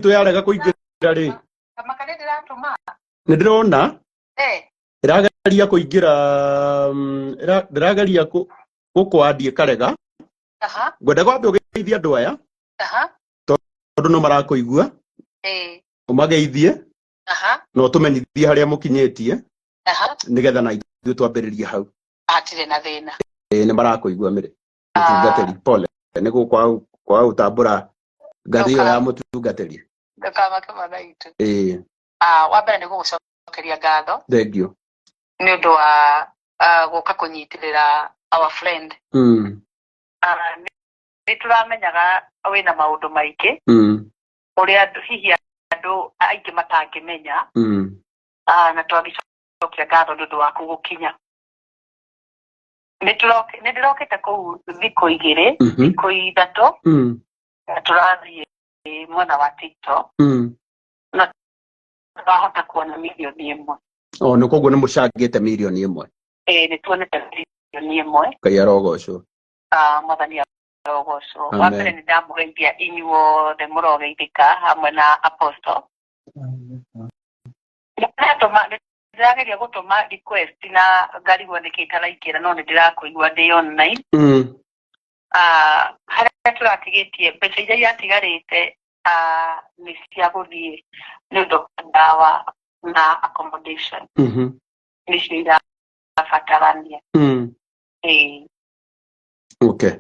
Itũ yarega kũingĩra rĩ. Kamaka nĩ ndĩratũma. Nĩ ndĩrona. Eh. Ĩrageria kũingĩra, ndĩrageria gũkwandia ĩkarega. Aha. Ngwenda kwambe ũgeithie andũ aya. Aha. Tondũ no marakũigua. Eh. Ũmageithie. Aha. Na ũtũmenyithie harĩa mũkinyĩtie. Aha. Nĩgetha na ithuĩ twambĩrĩrie hau. Hatirĩ na thĩna. Ĩĩ nĩ marakũigua mĩrĩ. Mũtungatĩri pole nĩ gũkwaga kwaga gũtambũra ngathĩ ĩyo ya mũtungatĩri. Ndũkamake mwana witũ. Ĩĩ. Ah, wa mbere nĩ gũgũcokeria ngatho. Thank you. Nĩ ũndũ wa gũka kũnyitĩrĩra our friend. Ah, nĩ tũramenyaga wĩna maũndũ maingĩ. Ũrĩa andũ hihi andũ aingĩ matangĩmenya. Ah, na twagĩcokia ngatho nĩ ũndũ waku gũkinya. Nĩ ndĩrokĩte kũu thikũ 2, thikũ 3, na tũrathiĩ mwena wa TikTok. Na tũrahota kuona mirioni 1. O, nĩ koguo nĩ mũcangĩte mirioni 1. Ĩĩ, nĩ tuonete mirioni 1. Ngai arogocwo. Ah, Mwathani arogocwo. Wa mbere nĩ ndamũgeithia inyuothe mũrogeithĩka hamwe na Apostle. Ndatũma, ndĩrageria gũtũma request na ngarigwo nĩkĩ itaraingĩra, no nĩ ndĩrakũigua ndĩ online. Ah, harĩa tũratigĩtie mbeca iria iratigarĩte, ah, nĩ cia gũthiĩ nĩ ũndũ wa ndawa na accommodation. Nĩcio irabatarania. Ĩĩ. Okay.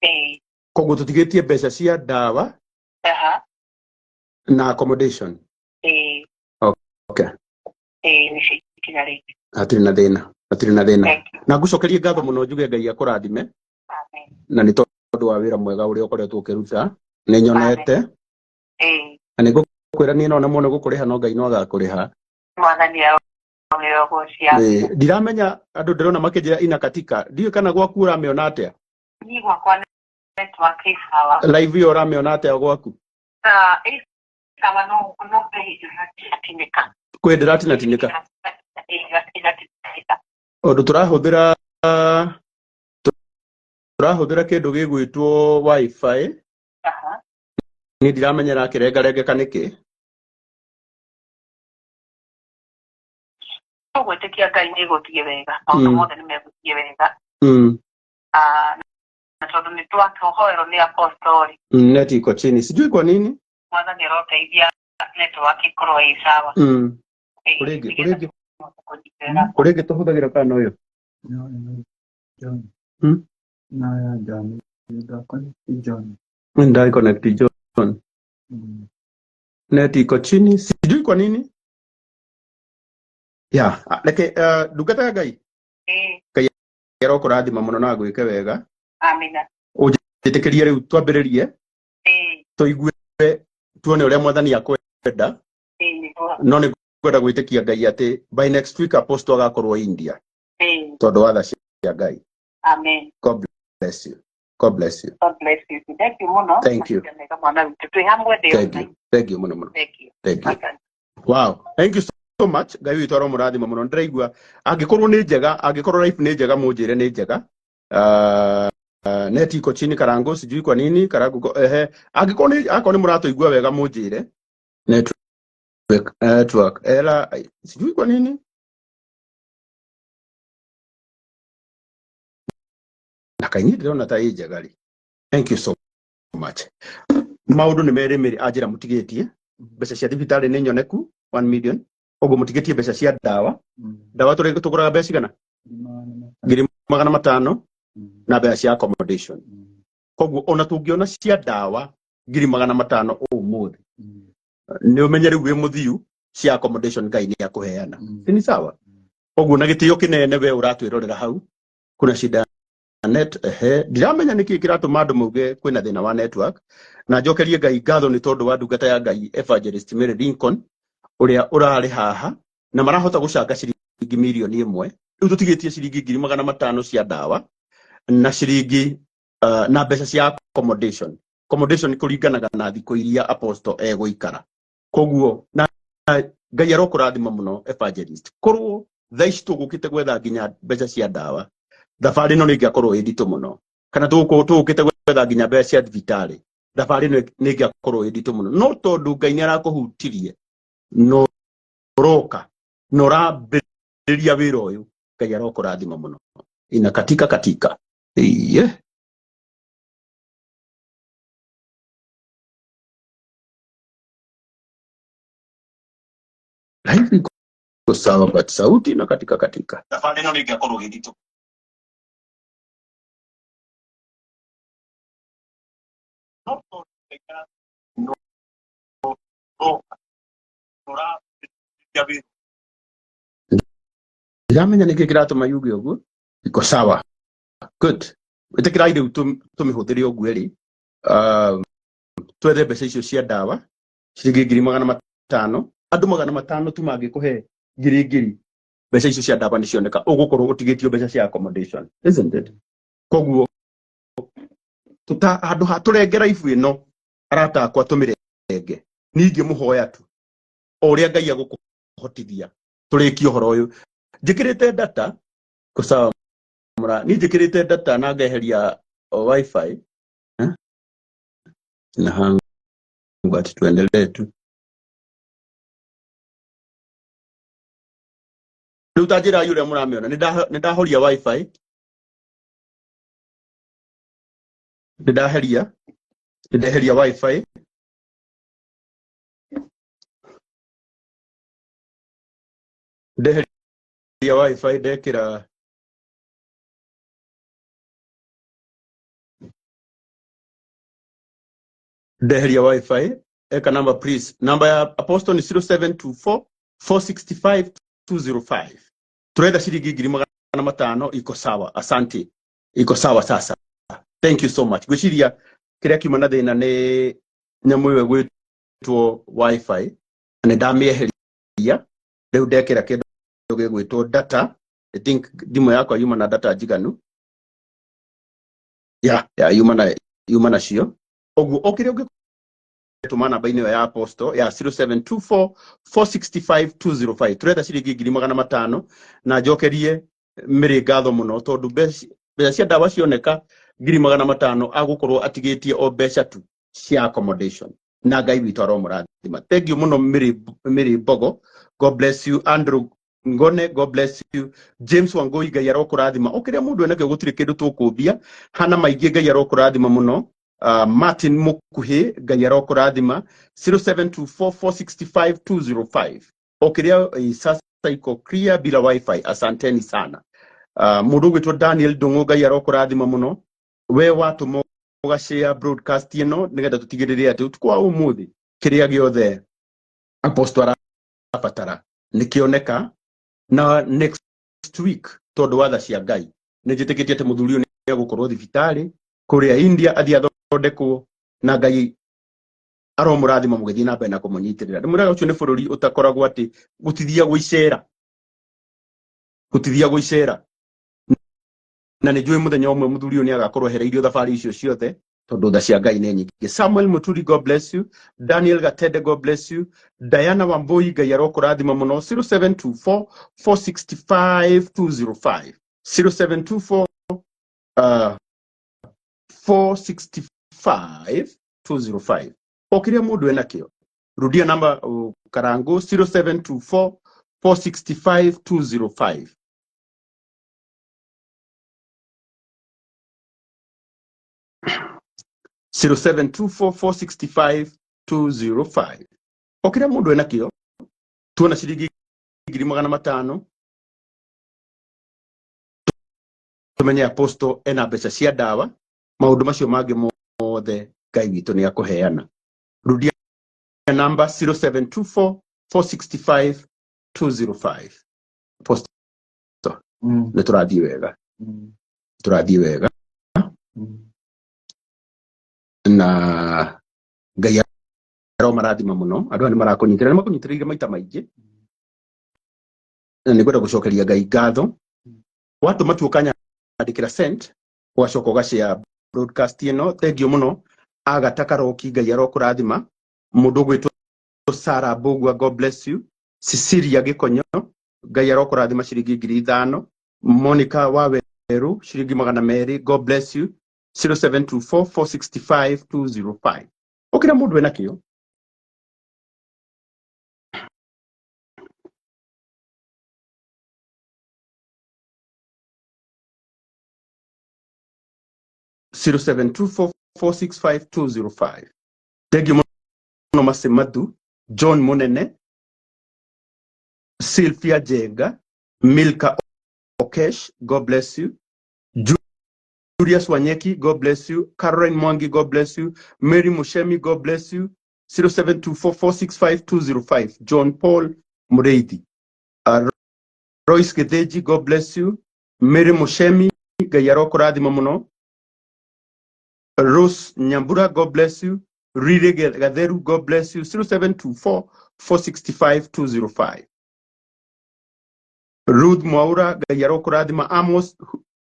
Ĩĩ. Koguo tũtigĩtie mbeca cia ndawa Aha. na accommodation. Ĩĩ. Okay. Ĩĩ, nĩcio itigarĩte. Hatirĩ na thĩna. Hatirĩ na thĩna. Thank you. Na ngũcokerie ngatho mũno njuge Ngai akũrathime. Amen. Na nĩ tondũ wa wĩra mwega ũrĩa ũkoretwo ũkĩruta, nĩ nyonete. Ĩĩ. Na nĩ ngũkwĩra niĩ no nemwo nĩ gũkũrĩha, no Ngai no agakũrĩha. Mwathani arogocia. Ĩĩ, ndiramenya andũ ndĩrona makĩnjĩra inakatika. Ndiũĩ kana gwaku ũramĩona atĩa? Niĩ gwakwa network ĩ sawa. Live ĩyo ũramĩona atĩa gwaku? Ah, ĩ sawa, no no kwĩ hĩndĩ ĩratinĩka. Kwĩ hĩndĩ ĩratinatinĩka? Ĩĩ, ĩratinĩka. Ũndũ tũrahũthĩra kĩndũ gĩgwĩtwo wifi. Aha. Niĩ ndiramenya ĩrakĩrengarengeka nĩkĩ. Tũgwĩtĩkia Ngai nĩ ĩgũthiĩ wega. Maũndũ mothe nĩ megũthiĩ wega. Ah, na tondũ nĩ twakĩhoerwo nĩ apostoli. Net iko chini. Sijui kwa nini. Mwathani aroteithia network ĩkorwo ĩ sawa. Ĩĩ, Kũrĩ ĩngĩ, nĩgetha kũrĩ ĩngĩ. tũhote kũnyitĩrĩra. Kũrĩ ĩngĩ tũhũthagĩra kana ũyũ? John. No ya John. Ndaconnect John. Ndai connect John. Net iko chini. Sijui kwa nini. Ya, reke ndungata ya Ngai. Ĩĩ. Ngai arokũrathima mũno na agwĩke wega. Amina. Ũnjĩtĩkĩrie rĩu twambĩrĩrie. Ĩĩ. Tũigue tuone ũrĩa Mwathani akwenda. Ĩĩ, nĩguo. No nĩ ngwenda gwĩtĩkia Ngai atĩ by next week Apostle agakorwo India. Ĩĩ. Tondũ wa tha cia Ngai. Amen. God bless you. God bless you. God bless you. Thank you mũno. Thank you. Mahinda mega mwana witũ. Twĩ hamwe ndĩ Thank you. Thank you mũno mũno. Thank you. Thank you. Asante. Wow. Thank you so much. Ngai witũ aromũrathima mũno. Ndĩraigua angĩkorwo nĩ njega, angĩkorwo life nĩ njega mũnjĩre nĩ njega. Net iko chini Karango, sijui kwa nini Karango ehe, angĩkorwo nĩ akorwo nĩ mũratũigua wega mũnjĩre. Network, network era sijui kwa nini. Na kaĩ niĩ ndĩrona ta ĩ njega rĩ. Thank you so much. Maũndũ nĩ merĩ merĩ anjĩra mũtigĩtie mbeca cia thibitarĩ nĩ nyoneku 1 million, ũguo mũtigĩtie mbeca cia ndawa. Ndawa tũgũraga mbeca cigana? 500,000 na mbeca cia accommodation. Koguo ona tũngĩona cia ndawa 500,000 ũmũthĩ, nĩ ũmenye rĩu wĩ mũthiu cia accommodation Ngai nĩ akũheana. Ni sawa? Koguo na gĩtĩo kĩnene we ũratwĩrorera hau, kuna shida net, ehe, ndiramenya nĩkĩ kĩratũma andũ mauge kwĩna thĩna wa network, na njokerie Ngai ngatho nĩ tondũ wa ndungata ya Ngai Evangelist Mary Lincoln ũrĩa ũrarĩ haha na marahota gũcanga ciringi mirioni 1. Rĩu tũtigĩtie ciringi 500,000 cia ndawa na ciringi na mbeca cia accommodation. Accommodation kũringanaga na thikũ iria Apostle egũikara. Koguo na Ngai arokũrathima mũno Evangelist. Korwo thaa ici tũgũkĩte gwetha nginya mbeca cia ndawa, thabarĩ ĩno nĩ ĩngĩakorwo ĩ nditũ mũno. Kana tũgũkĩte gwetha nginya mbeca cia thibitarĩ, Thabarĩ ĩno nĩ ĩngĩakorwo ĩ nditũ mũno, no tondũ Ngai nĩ arakũhutirie na ũroka na ũrambĩrĩria wĩra ũyũ, Ngai arokũrathima mũno. Ina katika katika iye. Live iko sawa but sauti ina katika katika. Thabarĩ ĩno nĩ ĩngĩakorwo ĩ nditũ. Ndiramenya nĩkĩ kĩratũma yuge ũguo. Iko sawa, good. Ĩtĩkĩrai rĩu tũmĩhũthĩre ũguo ĩrĩ. Twethe mbeca icio cia ndawa ciringi 500,000. Andũ 500 tu mangĩkũhe ngiri ngiri, mbeca icio cia ndawa nĩ cioneka, ũgũkorwo ũtigĩtio mbeca cia accommodation, isn't it? Koguo tuta handũ ha tũrenge raibu ĩno, arata akwa, tũmĩrenge. Ningĩ mũhoya tu o ũrĩa Ngai agũkũhotithia tũrĩkie ũhoro ũyũ. Njĩkĩrĩte data kũsawa mũra, niĩ njĩkĩrĩte data na ngeheria wifi, eh? Na hangu ati tuendelee tu rĩu. Ta njĩrai ũrĩa mũramĩona. Nĩ ndahoria wifi, nĩ ndaheria, nĩ ndeheria wifi, ndeheria wifi, ndekĩra ndeheria wifi. Eka namba please. Namba ya Apostle ni 0724 465 205. Turetha ciringi 500,000. Iko sawa, asante. Iko sawa sasa, thank you so much. Gwiciria kiria kiuma na thina ni nyamu ĩyo ĩgwĩtwo wifi, na nĩ ndamĩeheria. Rĩu ndekĩra kĩndũ gĩgwĩtwo data. I think thimũ yakwa yuma na data njiganu ya yuma nacio. Ũguo o kĩrĩa ũngĩtũma namba-inĩ ĩyo ya Apostle ya 0724 465 205, turetha ciringi 500,000. Na njokerie mĩrĩ ngatho mũno tondũ mbeca cia ndawa cioneka 500,000, agũkorwo atigĩtie o mbeca tu cia accommodation, na Ngai witũ aromũrathima. Thank you mũno, Mĩrĩ, Mĩrĩ Mbogo, God bless you. Andrew Ngone, God bless you. James Wangui, Ngai arokũrathima. O kĩrĩa mũndũ enakĩo, gũtirĩ kĩndũ tũkũmbia hana maingĩ. Ngai arokũrathima mũno. Martin Mukuhi, Ngai arokũrathima. 0724 465 205. O kĩrĩa sasa iko clear bila wifi, asanteni sana. Mũndũ ũgwĩtwo Daniel Ndung'u, Ngai arokũrathima mũno. We watũma ũgashare broadcast ĩno nĩgetha tũtigĩrĩre atĩ ũtukũ wa ũmũthĩ kĩrĩa gĩothe Apostle arabatara nĩkĩoneka. Na next week, tondũ wa tha cia Ngai, nĩ njĩtĩkĩtie atĩ mũthuri ũyũ nĩ egũkorwo thibitarĩ kũrĩa India athiĩ athondekwo, na Ngai aromũrathima mũgĩthiĩ na mbere na kũmũnyitĩrĩra. Ndĩmwĩraga ũcio nĩ bũrũri ũtakoragwo atĩ gũtithiagwo icera, gũtithiagwo icera, na nĩ njũĩ mũthenya ũmwe mũthuri ũyũ nĩ agakorwo ehereirio thabarĩ icio ciothe tondũ tha cia Ngai nĩ nyingĩ. Samuel Muturi, God bless you. Daniel Gatende, God bless you. Diana Wambui, Ngai arokũrathima mũno. 0724 465 205, 0724 465 205. O kĩrĩa mũndũ enakĩo, rudia namba, karangu, 0724 465 205. 0724 465 205. O kĩrĩa mũndũ enakĩo, tuona ciringi 500,000, tumenye Apostle ena mbeca cia ndawa. Maũndũ macio mangĩ mothe Ngai witũ nĩ akũheana. Rudia namba, 0724 465 205. Apostle, nĩ tũrathiĩ wega, tũrathiĩ wega, na Ngai aromarathima mũno. Andũ aya nĩ marakũnyitĩrĩra, nĩ makũnyitĩrĩire maita maingĩ, na nĩ ngwenda gũcokeria Ngai ngatho. Watũma tu ũkanyandĩkĩra sent, ũgacoka ũgashare broadcast ĩno. Thank you mũno, Agata Karoki, Ngai arokũrathima. Mũndũ ũgwĩtwo Sarah Mbũgua, God bless you. Cecilia Gĩkonyo, Ngai arokũrathima, ciringi 5,000. Monica Waweru, ciringi 200, God bless you. 0724 465 205. Ũkĩra mũndũ ena kĩo. 0724465205. Thengiũ mũno Macemathu, John Munene, Sylvia Jenga, Milka Okesh, God bless you. Julius Wanyeki, God bless you. Caroline Mwangi, God bless you. Mary Mushemi, God bless you. 0724465205. John Paul Mureithi. Royce Githinji, God bless you. Mary Mushemi, Ngai arokũrathima mũno. Rose Nyambura, God bless you. Rire Gatheru, God bless you. 0724 465 205. Ruth Mwaura, Ngai arokũrathima. Amos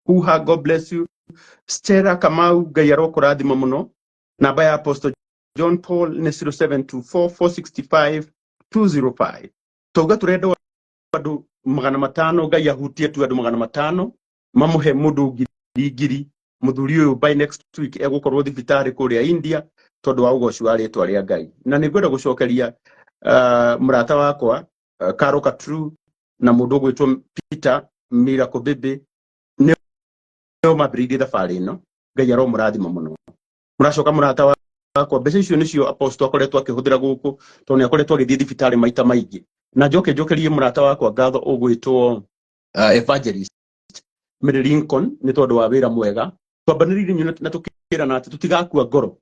Huha, God bless you. Stella Kamau, Ngai arokũrathima mũno. Namba ya Apostle John Paul nĩ 0724 465 205. Tauga turenda andũ 500, Ngai ahutie tu andũ 500 mamũhe mũndũ ngiri ngiri. Mũthuri ũyũ by next week egũkorwo thibitarĩ kũrĩa India tondũ wa ũgoci wa rĩtwa rĩa Ngai. Na nĩ ngwenda gũcokeria mũrata wakwa Caro Katru na mũndũ ũgwĩtwo Peter Miracle Baby, nĩo mambĩrĩirie thabarĩ ĩno. Ngai aromũrathima mũno. Mũracoka mũrata wakwa, mbeca icio nĩcio Apostle akoretwo akĩhũthĩra gũkũ tondũ nĩ akoretwo agĩthiĩ thibitarĩ maita maingĩ. Na njoke njokerie mũrata wakwa ngatho ũgwĩtwo Evangelist Mary Lincoln nĩ tondũ wa wĩra mwega. Twambanĩrĩire inyuĩ na tũkĩrana atĩ tũtigakua ngoro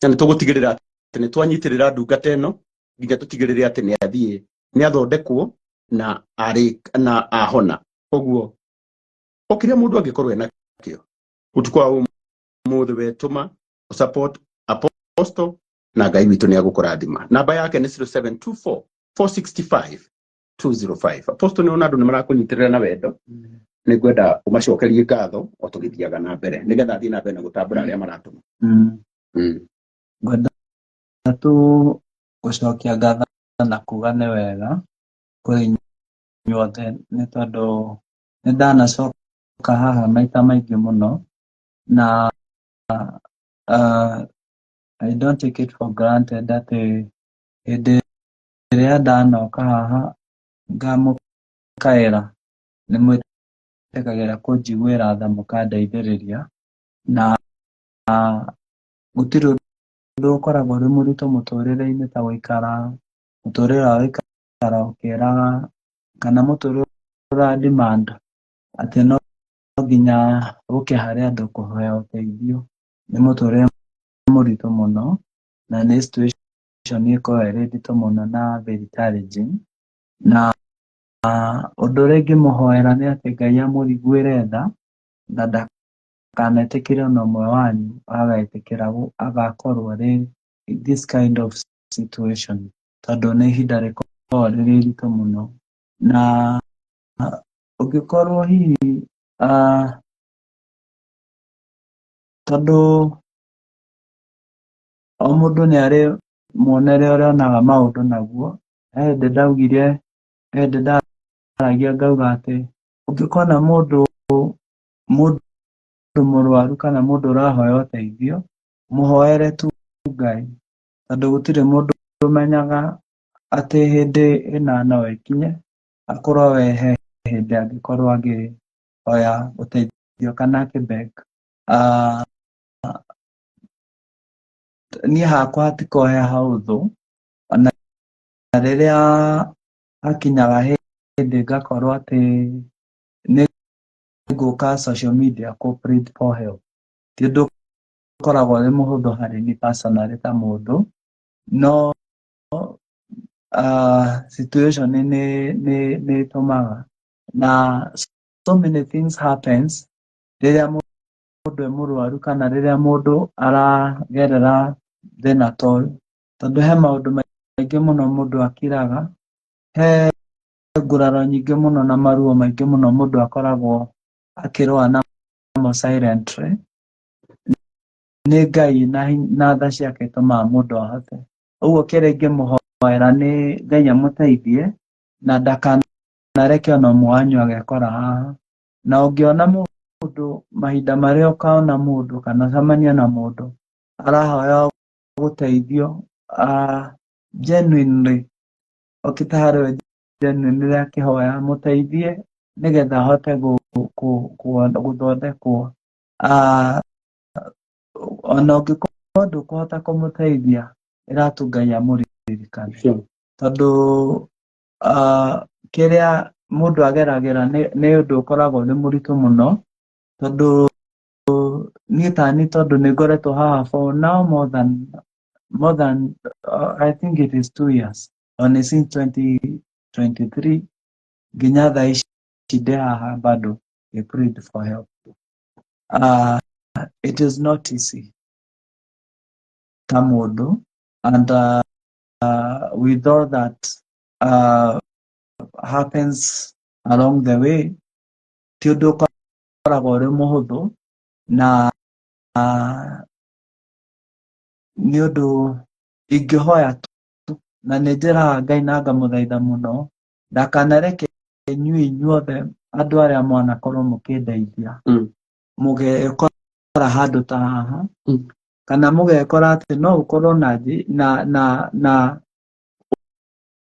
na nĩ tũgũtigĩrĩra atĩ nĩ twanyitĩrĩra ndungata ĩno nginya tũtigĩrĩre atĩ nĩ athiĩ, nĩ athondekwo na arĩ na ahona. Koguo o kĩrĩa mũndũ angĩkorwo ena kĩo ũtukũ wa ũmũthĩ, wetũma support Apostle na Ngai witũ nĩ agũkũrathima. Namba yake nĩ 0724 465 205. Apostle, nĩ ona andũ nĩ marakũnyitĩrĩra na wendo, nĩ ngwenda ũmacokerie ngatho o tũgĩthiaga na mbere nĩgetha athiĩ na mbere na gũtambũra arĩa maratũma. Ngwenda tu gũcokia ngatho na kuga nĩ wega kũrĩ inyuothe nĩ tondũ nĩ ndanacoka haha maita maingĩ mũno na I don't take it for granted atĩ hĩndĩ ĩrĩa ndanoka haha ngamũkaĩra nĩ mwĩtĩkagĩra kũnjiguĩra tha mũkandeithĩrĩria, na gũtirĩ ũndũ ũkoragwo ũrĩ mũritũ mũtũrĩre-inĩ ta gũikara mũtũrĩre wa gũikara ũkĩraga kana mũtũrĩre ũra demand atĩ no nginya ũke harĩ andũ kũhoya ũteithio. Nĩ mũtũrĩre mũritũ mũno na nĩ situation ĩkoragwo ĩrĩ nditũ mũno na very challenging, na ũndũ ũrĩa ingĩmũhoera nĩ atĩ Ngai amũiguĩre tha na ndakanetĩkĩre ona ũmwe wanyu agetĩkĩra agakorwo arĩ in this kind of situation, tondũ nĩ ihinda rĩkoragwo rĩrĩ iritũ mũno. Na ũngĩkorwo hihi tondũ o mũndũ nĩ arĩ muonere ũrĩa onaga maũndũ naguo, he hĩndĩ ndaugire, he hĩndĩ ndaragia ngauga atĩ ũngĩkona mũndũ mũrwaru kana mũndũ ũrahoya ũteithio, mũhoere tu Ngai, tondũ gũtirĩ mũndũ ũmenyaga atĩ hĩndĩ ĩna no ĩkinye akorwo we he hĩndĩ angĩkorwo akĩhoya ũteithio kana akĩ beg. Niĩ hakwa hatikoragwo he hahũthũ, ona rĩrĩa hakinyaga hĩndĩ ngakorwo atĩ nĩ ngũka social media kũ plead for help, ti ũndũ ũkoragwo wĩ mũhũthũ harĩ niĩ personally ta mũndũ, no situation nĩ ĩtũmaga na so many things happens rĩrĩa mũndũ e mũrwaru kana rĩrĩa mũndũ aragerera thĩna ta ũyũ, tondũ he maũndũ maingĩ mũno mũndũ akiraga, he nguraro nyingĩ mũno na maruo maingĩ mũno mũndũ akoragwo akĩrũa namo silently. Nĩ Ngai na tha ciake itũmaga mũndũ ahote. Ũguo kĩrĩa ingĩmũhoera nĩ Ngai amũteithie na ndakanareke ona ũmwe wanyu agekora haha. Na ũngĩona mũndũ mũndũ mahinda marĩa ũkona mũndũ kana ũcemanie na mũndũ arahoya gũteithio genuinely okĩte harĩ we genuinely akĩhoya mũteithie nĩgetha ahote gũthondekwo. Ona ũngĩkorwo ndũkũhota kũmũteithia, ĩra tu Ngai amũririkane. Tondũ kĩrĩa mũndũ ageragĩra nĩ ũndũ ũkoragwo nĩ mũritũ mũno, tondũ niĩ tani tondũ nĩ ngoretwo haha for now more than I think it is 2 years, only since 2023 nginya thaa ici ndĩ haha bado I prayed for help. It is not easy ta mũndũ, and with all that happens along the way, ti ũndũ ũkoragwo ũrĩ mũhũthũ, na nĩ ũndũ ingĩhoya tu na nĩ njĩraga Ngai na ngamũthaitha mũno ndakanareke inyuĩ inyuothe andũ arĩa mwanakorwo mũkĩndeithia mũgekora handũ ta haha kana mũgekora atĩ no ũkorwo na na na na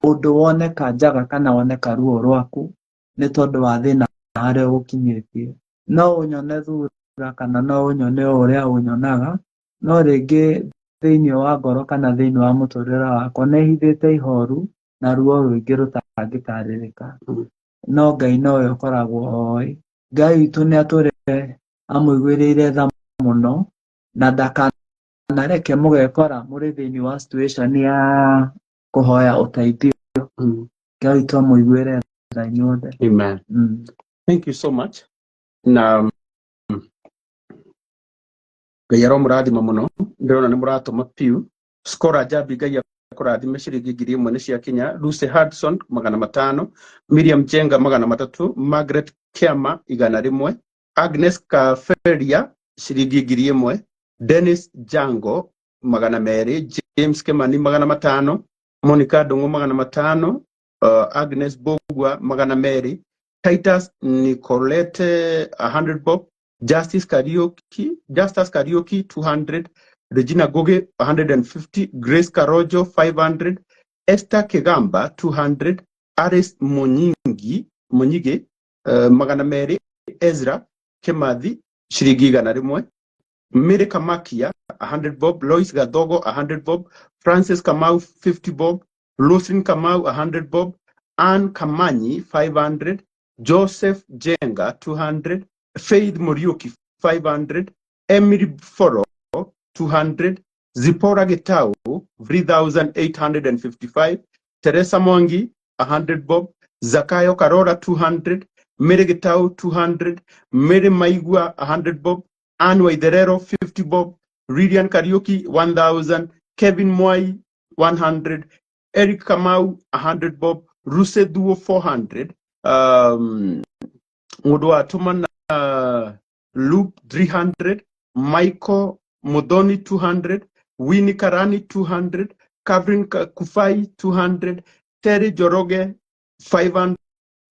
ũndũ woneka njaga kana woneka ruo rwaku nĩ tondũ wa thĩna harĩa ũgũkinyĩtie. No ũnyone thura kana no ũnyone o ũrĩa ũnyonaga, no rĩngĩ thĩinĩ wa ngoro kana thĩinĩ wa mũtũrĩre wakwa nĩ hithĩte ihoru na ruo rũingĩ rũtangĩtarĩrĩka. No Ngai nowe ũkoragwo oĩ. Ngai witũ nĩ atũre amũiguĩrĩire tha mũno na ndakanareke mũgekora mũrĩ thĩinĩ wa situation ya kũhoya ũteithio. Ngai witũ amũiguĩre tha inyuothe. Amen. Thank you so much. Na Ngai aromũrathima mũno, ndĩrona nĩ mũratũma piu. Scora Njambi, Ngai akũrathime, ciringi 1000 nĩ ciakinya. Lucy Hudson 500, Miriam Jenga 300, Margaret Kiama 100, Agnes Kaferia ciringi 1000, Dennis Jango 200, James Kimani 500, Monica Ndung'u 500, Agnes Bogwa 200, Titus Nicolette 100 bob, Justice Kariuki, Justus Kariuki 200, Regina Goge 150, Grace Karojo 500, Esther Kigamba 200, Aris Munyingi Munyige 200, Ezra Kimathi ciringi 100, Mary Kamakia 100 bob, Lois Gathogo 100 bob, Francis Kamau 50 bob, Lucin Kamau 100 bob, Ann Kamanyi 500, Joseph Jenga 200, Faith Muriuki 500, Emily Foro 200, Zipporah Gitau 3855, Teresa Mwangi 100 bob, Zakayo Karora 200, Mary Gitau 200, Mary Maigua 100 bob, Anne Waitherero 50 bob, Lilian Kariuki 1000, Kevin Mwai 100, Eric Kamau 100 bob, Ruse Duo 400, mundu watuma na Loop 300, Michael Modoni 200, Winnie Karani 200, Kavrin Kufai 200, Terry Joroge 500,